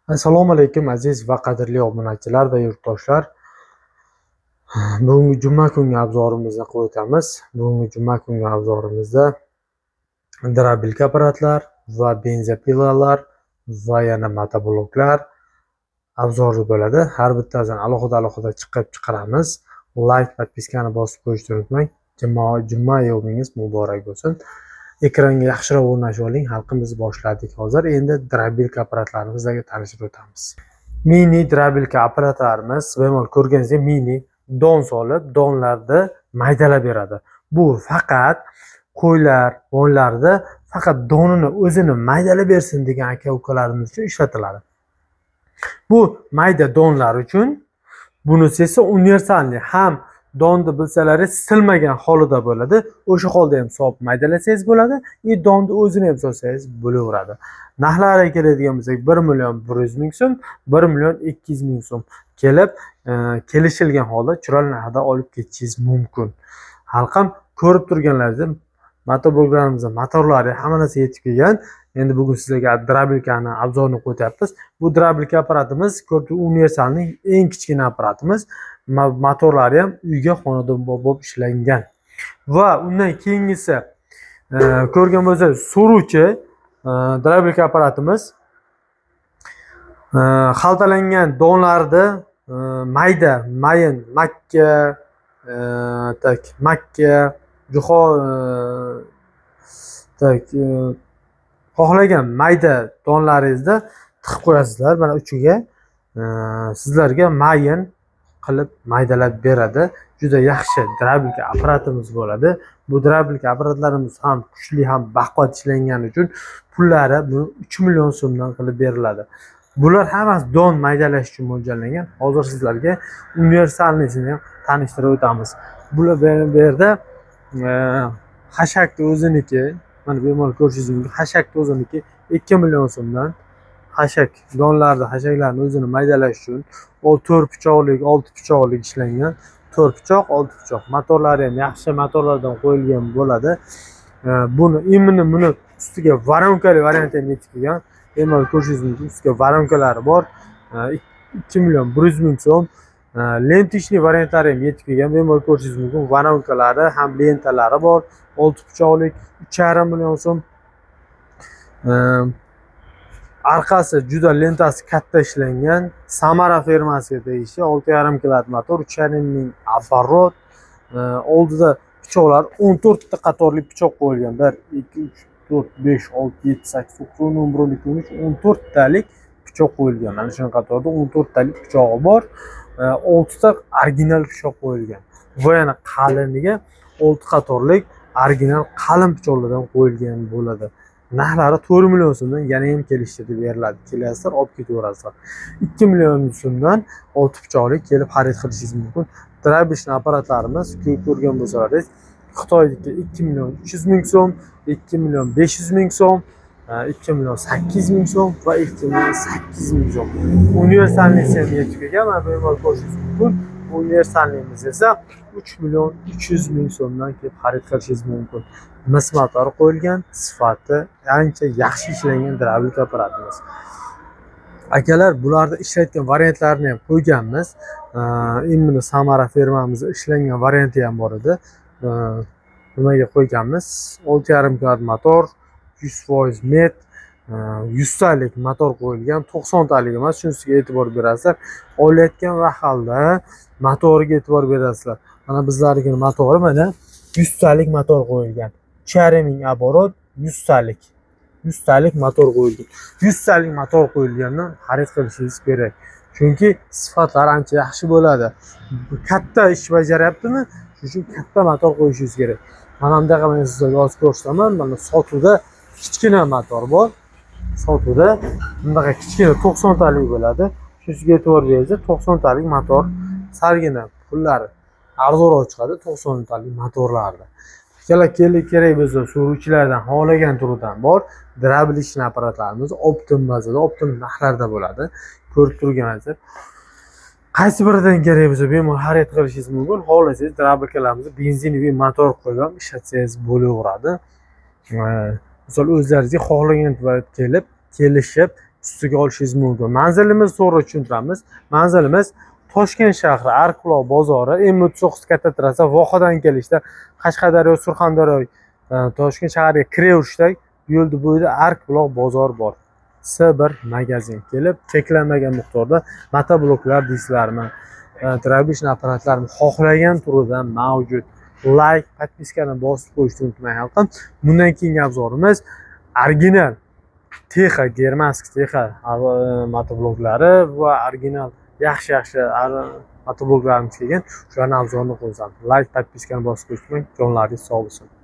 Assalomu alaykum, aziz va qadrli obunachilar va yurtdoshlar. Bugungi juma kungi обзор imizni qilib o'tamiz. Bugungi juma kungi обзор imizda дробилка apparatlar va бензопила lar va yana motobloklar обзор i bo'ladi. Har bittasini alohida alohida chiqib chiqaramiz. Layk, подписка ni bosib qo'yishni unutmang. Juma yo'mingiz muborak bo'lsin. Ekranga yaxshiroq o'rnashib oling. Xalqimiz, boshladik hozir. Endi дробилка apparatlarni sizlarga tanishtirib o'tamiz. Mini дробилка apparatlarimiz, bemalol ko'rganingizdek, mini don solib, donlarni maydalab beradi. Bu faqat qo'ylar, mollarda faqat donini o'zini maydalab bersin degan aka ukalarimiz uchun ishlatiladi. Bu mayda donlar uchun. Bunisi esa универсальный, ham donni bilsalaringiz, silmagan holida bo'ladi. O'sha holda ham solib maydalasangiz bo'ladi и donni o'zini ham solsangiz bo'laveradi. Narxlariga keladigan bo'lsak, 1 100 000 so'm, 1 200 000 so'm kelib, kelishilgan holda chiroyli narxda olib ketishingiz mumkin. Xalqim, ko'rib turganlaringizdek, motobloklarimizni motorlari, hamma narsa yetib kelgan. Endi bugun sizlarga дробилка ni обзор ini qo'yyapmiz. Bu дробилка apparatimiz ko'rib, универсальный, eng kichkina apparatimiz. Motorlari ham uyga xonadonbop bo'lib ishlangan. Va undan keyingisi, ko'rgan bo'lsangiz, so'ruvchi дробилка apparatimiz xaltalangan donlarni mayda mayin makka, так, makka, juho, так, xohlagan mayda donlaringizni tiqib qo'yasizlar mana uchiga, sizlarga mayin qilib maydalab beradi. Juda yaxshi дробилка apparatimiz bo'ladi. Bu дробилка apparatlarimiz ham kuchli, ham baquvvat ishlangani uchun pullari bu 3 million so'mdan qilib beriladi. Bular hammasi don maydalash uchun mo'ljallangan. Hozir sizlarga универсальный sini ham tanishtirib o'tamiz. Bular bu yerda xashakni o'ziniki, mana bemalol ko'rishingiz mumkin, xashakni o'ziniki 2 million so'mdan. Xashak donlarni, xashaklarni o'zini maydalash uchun to'rt pichoqlik, olti pichoqlik ishlangan, to'rt pichoq, olti pichoq. Motorlari ham yaxshi motorlardan qo'yilgan bo'ladi. Buni именно buni ustiga воронка li varianti ham yetib kelgan, bemalol ko'rishingiz mumkin, ustiga воронка lari bor. 2 100 000 so'm. Ленточный variantlari ham yetib kelgan, bemalol ko'rishingiz mumkin, воронка lari ham, lentalari bor, olti pichoqlik, 3,5 million so'm. Orqasi juda lentasi katta ishlangan, Samara firmasiga tegishli, 6,5 kilovat motor, 3,5 ming оборот. Oldida pichoqlar, 14 ta qatorli pichoq qo'yilgan: bir, ikki, uch, to'rt, besh, olti, yetti, sakkiz, to'qqiz, 10, 11, 12, 13, 14 talik pichoq qo'yilgan. Mana shunaqa qatorda 14 talik pichog'i bor. Oltita original pichoq qo'yilgan va yana qaliniga olti qatorlik original qalin pichoqlardan qo'yilgan bo'ladi. Narxlari 4 million so'mdan, yana ham kelishtirib beriladi. Kelasizlar, olib ketaverasizlar. 2 million so'mdan olti pichoqli kelib xarid qilishingiz mumkin. Дробилочный apparatlarimiz, ko'rgan bo'lsalaringiz, Xitoyniki 2 300 000 so'm, 2 500 000 so'm, 2 800 000 so'm va 2 800 000 so'm. Универсальный si ham yetib kelgan, mana bemalol ko'rishingiz mumkin. Универсальный imiz esa 3 300 000 so'mdan kelib xarid qilishingiz mumkin. Mis motor qo'yilgan, sifati ancha yaxshi ishlangan дробилка apparatimiz. Akalar, bularni ishlayotgan variantlarini ham qo'yganmiz. Именно Samara firmamizni ishlangan varianti ham bor edi. Nimaga qo'yganmiz? 6,5 kilovat motor, 100% met, 100 talik motor qo'yilgan, 90 talik emas, shunisiga e'tibor berasizlar. Olayotgan mahalda motoriga e'tibor berasizlar. Mana bizlarnikini motori, mana 100 talik motor qo'yilgan. 3,5 ming оборот, 100 talik. 100 talik motor qo'yilgan. 100 talik motor qo'yilgandan xarid qilishingiz kerak. Chunki sifatlari ancha yaxshi bo'ladi. Katta ish bajaryaptimi? Shuning uchun katta motor qo'yishingiz kerak. Mana bundaqa, men sizlarga hozir ko'rsataman. Mana sotuvda kichkina motor bor. Sotuvda bunaqa kichkina 90 talik bo'ladi. Shunisiga e'tibor bersangiz, 90 talik motor salgina pullari arzonroq chiqadi 90 talik motorlarni. Akalar, kerak kerak bo'lsa, so'ruvchilardan xohlagan turidan bor. Дробилочный apparatlarimiz оптом bazada, оптом narxlarda bo'ladi. Ko'rib turganingizdek. Qaysi biridan kerak bo'lsa, bemalol xarid qilishingiz mumkin. Xohlasangiz, дробилка larimizni бензиновый motor qo'yib ham ishlatsangiz bo'laveradi. Misol, o'zlaringizga xohlagan kelib, kelishib. ustiga olishingiz mumkin. Manzilimiz to'g'ri tushuntiramiz. Manzilimiz Toshkent shahri, Arqbuloq bozori, M39 katta trassa, Vohadan kelishda Qashqadaryo, Surxondaryo, Toshkent shahriga kiraverishda yo'lni bo'yida Arqbuloq bozor bor. S1 magazin kelib, cheklanmagan miqdorda motobloklar deysizlarmi, дробильный apparatlarmi, xohlagan turidan mavjud. Layk, подписка ni bosib qo'yishni unutmang, xalqim. Bundan keyingi обзор imiz original Texa, германский Texa motobloklari va original yaxshi yaxshi motobloklarimiz kelgan. Shularni обзор ini qo'ysam. Layk, подписка ni bosib qo'yishni unutmang. Jonlaringiz sog' bo'lsin.